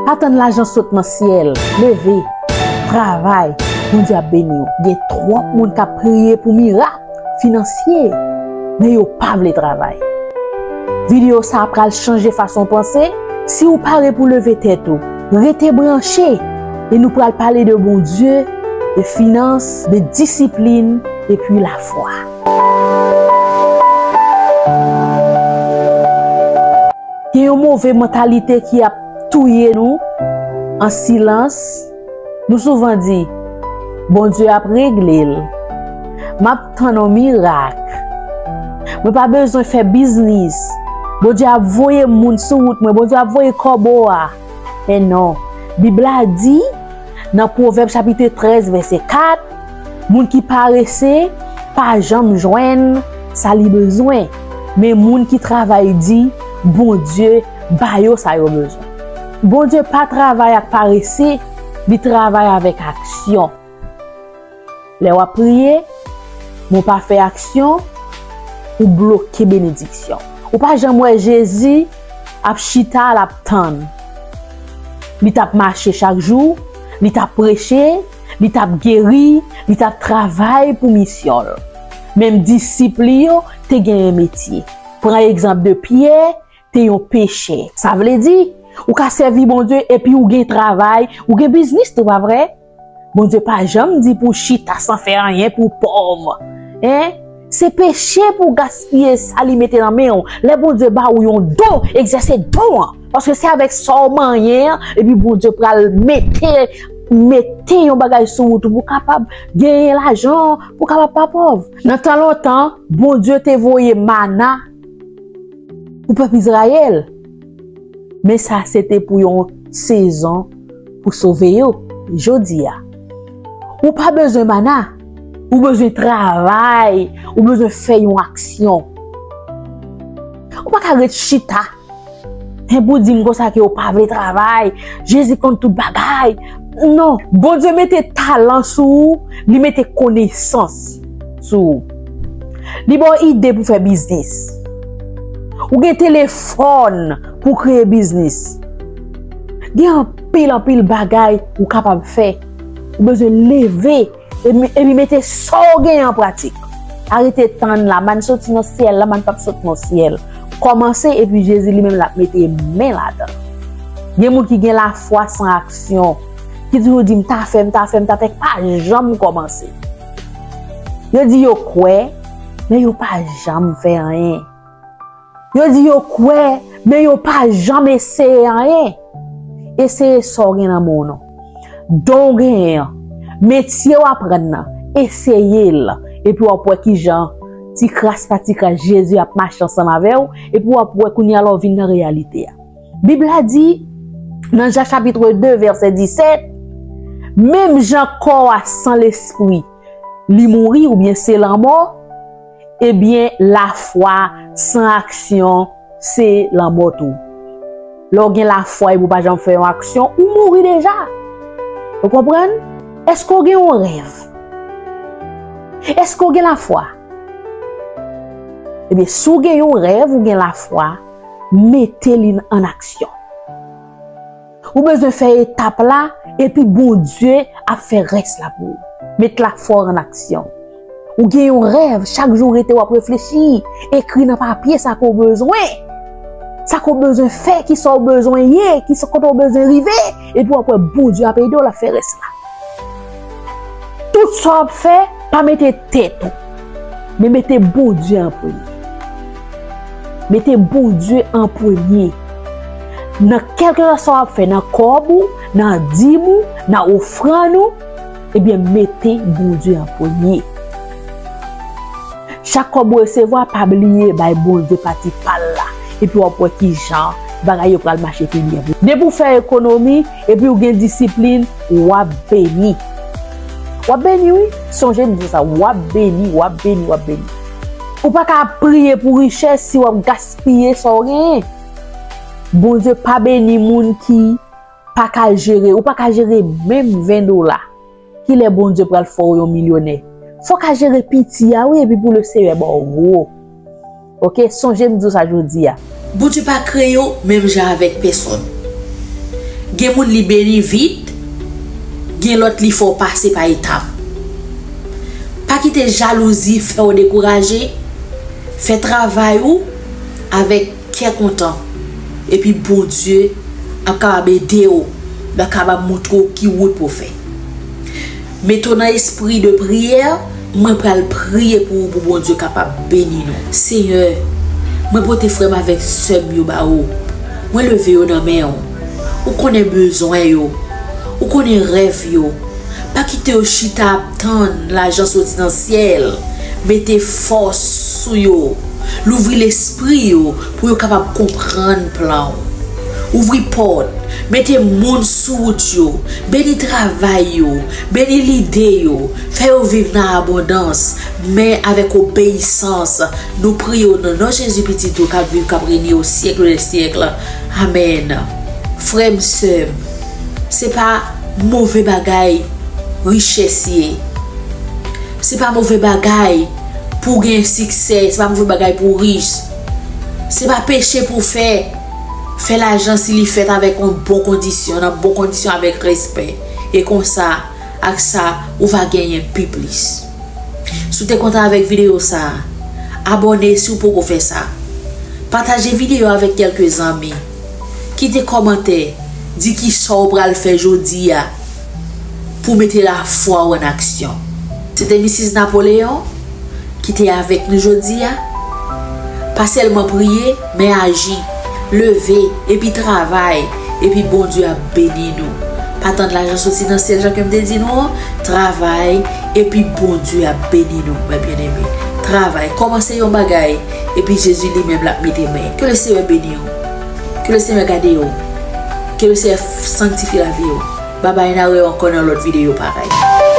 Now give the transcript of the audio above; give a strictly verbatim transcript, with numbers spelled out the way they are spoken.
Pa tann lajan sot nan syèl. Leve, travay, Bondye ap beni w. Gen twòp moun k ap priye pou mirak finansye, men yo pa vle travay. Videyo sa a pral chanje fason w panse. Si w pare pou leve tèt ou, rete branche, e nou pral pale de Bondye, de finans, de disiplin, epi lafwa. Gen yon move mantalite ki ap touye nou an silans. Nou souvan di, "Bondye ap regle l. M ap tann yon mirak. Mwen pa bezwen fè biznis. Bondye ap voye moun sou wout mwen. Bondye ap voye kòbo a." Men non, Bib la di, nan Pwovèb chapit trèz, vèsè kat, moun ki parese pa janm jwenn sa li bezwen, men moun ki travay di, Bondye ba yo sa yo bezwen. Bondye pa travay ak parese, li travay avèk aksyon. Lè w ap priye, men w pa fè aksyon, ou bloke benediksyon. Ou pa janm wè Jezi ap chita, l ap tann. Li t ap mache chak jou, li t ap preche, li t ap geri, li t ap travay pou misyon l. Menm disip li yo te genyen metye. Pran egzanp de Pyè, te yon pechè. Sa vle di, ou ka sèvi Bondye epi ou gen travay, ou gen biznis tou, pa vre? Bondye pa janm di pou w chita san fè anyen pou w pòv. En? Se peche pou w gaspiye sa li mete nan men w. Lè Bondye ba ou yon don, egzèse don an. Paske se avèk sa w manyen an, epi Bondye pral mete, mete yon bagay sou wout ou pou w kapab genyen lajan, pou w kapab pa pòv. Nan tan lontan, Bondye te voye mana pou pèp Izrayèl. Men sa se te pou yon sezon pou sove yo. Jodi a, ou pa bezwen mana. Ou bezwen travay. Ou bezwen fè yon aksyon. Ou pa ka ret chita. Hen, pou di m konsa ke ou pa vle travay. Jezi konn tout bagay. Non, Bondye mete talan sou ou, li mete konesans sou ou. Li ba w ide pou fè biznis. Ou gen telefòn pou kreye biznis. Gen anpil, anpil bagay ou kapab fè. Ou bezwen leve epi, epi mete sa w genyen an pratik. Arete tann lamann soti nan syèl, lamann p ap sot nan syèl. Kòmanse epi Jezi li menm l ap mete men ladan. Gen moun ki gen lafwa san aksyon, ki toujou di, "M ta fè, m ta fè, m ta fè," pa janm kòmanse. Yo di yo kwè, men yo pa janm fè anyen. Yo di yo kwè, men yo pa janm eseye anyen. Eseye sa w gen nan men w non. Don w genyen an, metye w aprann nan, eseye l, epi w ap wè kijan ti kras pa ti kras Jezi ap mache ansanm avè w, epi w ap wè kounye a la w vin nan reyalite a. Bib la di, nan Jan chapit de, vèsè disèt, menm jan kò a san lespri, li mouri oubyen se lanmò, ebyen, lafwa san aksyon, se lanmò tou. Lè w gen lafwa epi w pa janm fè yon aksyon, ou mouri deja. Ou konprann? Èske w gen yon rèv? Èske w gen lafwa? Ebyen, si w gen yon rèv, ou gen lafwa, mete li an aksyon. Ou bezwen fè etap la, epi Bondye ap fè rès la pou ou. Met lafwa w an aksyon. Ou gen yon rèv, chak jou w rete w ap reflechi, ekri nan papye sa ke w bezwen. Sa ke w bezwen fè, kisa w bezwen ye, kisa kote w bezwen rive, epi w ap wè Bondye ap ede w, l ap fè rès la. Tout sa w ap fè, pa mete tèt ou, men mete Bondye an premye. Mete Bondye an premye. Nan kèlkeswa sa w ap fè, nan kòb ou, nan dim ou, nan ofrann ou, ebyen, mete Bondye an premye. Chak kòb ou resevwa, pa bliye bay Bondye pati pa l la. Epi w ap wè kijan bagay yo pral mache pi byen pou ou. Depi w fè ekonomi, epi w gen disiplin, w ap beni. W ap beni, wi. Sonje m di sa, w ap beni, w ap beni, w ap beni. Ou pa ka priye pou richès si w ap gaspiye sa w genyen. Bondye pa beni moun ki pa ka jere. Ou pa ka jere menm ven dola. Kilè Bondye pral fè w yon milyonè? Fò w ka jere piti a, wi, epi pou Leseyè ba w gwo. Oke, sonje m di w sa jodi a. Bondye pa kreye w menm jan avèk pèsonn. Gen moun li beni vit, gen lòt li fè w pase pa etap. Pa kite jalouzi fè w dekouraje. Fè travay ou avèk kè kontan. Epi Bondye ap kapab ede w, l ap kapab montre w ki wout pou w fè. Mete w nan espri de priyè, mwen pral priye pou ou pou Bondye kapab beni nou. Senyè, mwen pote frè m avèk sè m yo ba ou. Mwen leve yo nan men w. Ou konnen bezwen yo. Ou konnen rèv yo. Pa kite yo chita ap tann lajan soti nan syèl. Mete fòs sou yo. Louvri lespri yo pou yo kapab konprann plan w. Ouvri pòt, mete moun sou wout yo, beni travay yo, beni lide yo, fè yo viv nan abondans, men avèk obeyisans. Nou priye w nan non Jezi Pitit ou k ap viv, k ap renye o syèk dè syèk. Amèn. Frè m, sè m, se pa move bagay richès ye. Se pa move bagay pou w gen siksè, se pa move bagay pou w rich. Se pa peche pou w fè. Fè lajan si li fèt avèk yon bon kondisyon, nan bon kondisyon, avèk respè. E konsa, ak sa, ou va genyen pi plis. Si w te kontan avèk videyo sa a, abòne si w poko fè sa. Pataje videyo avèk kèlke zanmi. Kite kòmantè, di kisa w pral fè jodi a pou w mete lafwa w an aksyon. Se te Misis Napoleon ki te avèk nou jodi a. Pa sèlman priye, men aji. Leve, epi travay, epi Bondye ap beni nou. Pa tann lajan soti nan syèl, jan ke m te di nou an, travay, epi Bondye ap beni nou, mè byeneme. Travay, kòmanse yon bagay, epi Jezi li menm l ap mete men. Ke le Senyè beni w. Ke le Senyè gade w. Ke le Senyè sanktifye lavi w. Babay, n a rewè ankò nan lòt videyo parèy.